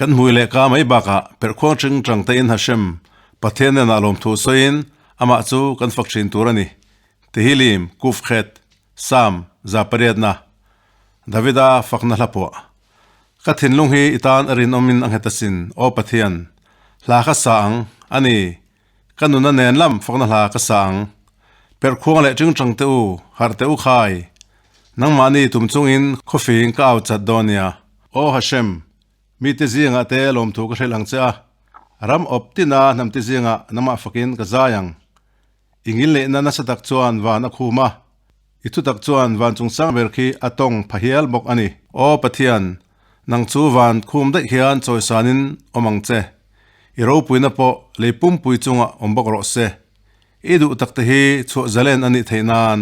Kan hmui leh ka mai bakah perhkhuang ṭing ṭang tein Hashem, Pathian hnenah lawmthu sawiin amah chu kan fak ṭhin tur a ni. Tehillim, Kufkhet, Psalm, 108na, Davida fakna hla pawh. Ka thinlung hi i tan a rinawmin a nghet asin, Aw Pathian, hla ka sa ang, a ni, ka nuna nen lam fakna hla ka sa ang. Perhkhuang leh ṭingṭang te u, harh teh u khai. Nangmahni tum chungin khawfing ka au chat dawn nia. Aw Hashem, mite zingah te lawmthu ka hrilh ang che a, ram awp tina hnamte zingah nangmah fakin ka zai ang. I ngilneihna nasa tak chuan van a khum a, i thutak chuan van chungchang ber khi a tawng pha hial bawk a ni. Aw Pathian, nang chu van khum daih hian chawisanin awm ang che. I ropuina pawh lei pumpui chungah awm bawk rawh se. I duh takte hi chhuah zalen a nih theih nan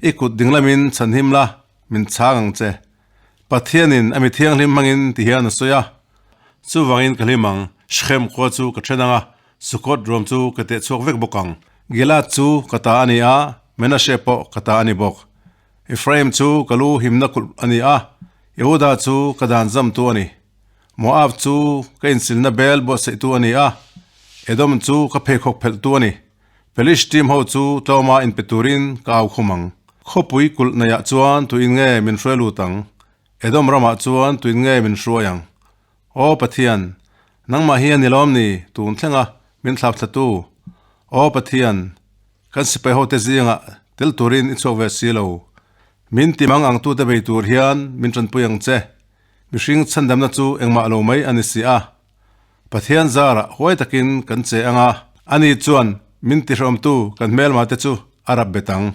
i kut dinglamin chhanhim la, min chhang ang che. Pathianin a mi thianghlim hmangin ti hian a sawi a, Chuvangin ka hlim ang, Shechem khua chu ka then ang a, Sukkot ruam chu ka teh chhuak vek bawk ang. Gilead chu ka ta a ni a, Menashe pawh ka ta a ni bawk. Ephraim chu ka lu himna kulh a ni a, Yehuda chu ka dan zamtu a ni. Moab chu ka insilna bel buatsaihtu a ni a, Edom chu ka pheikhawk phelhtu a ni. Pelishtim ho chu tlawma inpe turin ka au khum ang. Khawpui kulh neiah chuan tuin nge min hruai lut ang? Edom ramah chuan tuin nge min hruai ang? Aw Pathian, nangmah hi a ni lawm ni tun thlenga min thlap thlatu? Aw Pathian, kan sipai hote zingah tel turin i chhuak ve si lo. Min ti mang angtute bei tur hian min tanpui ang che. Mihring chhandamna chu engmah lo mai a ni si a. Pathian zarah huai takin kan che ang a, ani chuan min tihrawmtu kan hmelmate chu a rap bet ang.